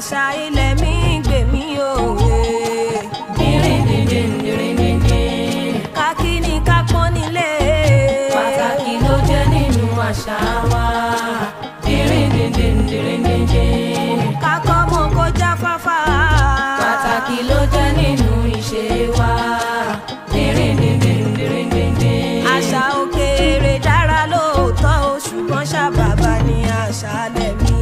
Àṣà ilẹ̀ mi gbè mí òwe. Kákí ni ká pọ́n nílé. Pàtàkì ló jẹ́ nínú àṣà wa. Ká kọ́mọ kó jáfáfá. Pàtàkì ló jẹ́ nínú ìṣe wa. Àṣà òkèèrè dára lóòótọ́ o, ṣùgbọ́n ṣá bàbá ni àṣà ilẹ̀ mi.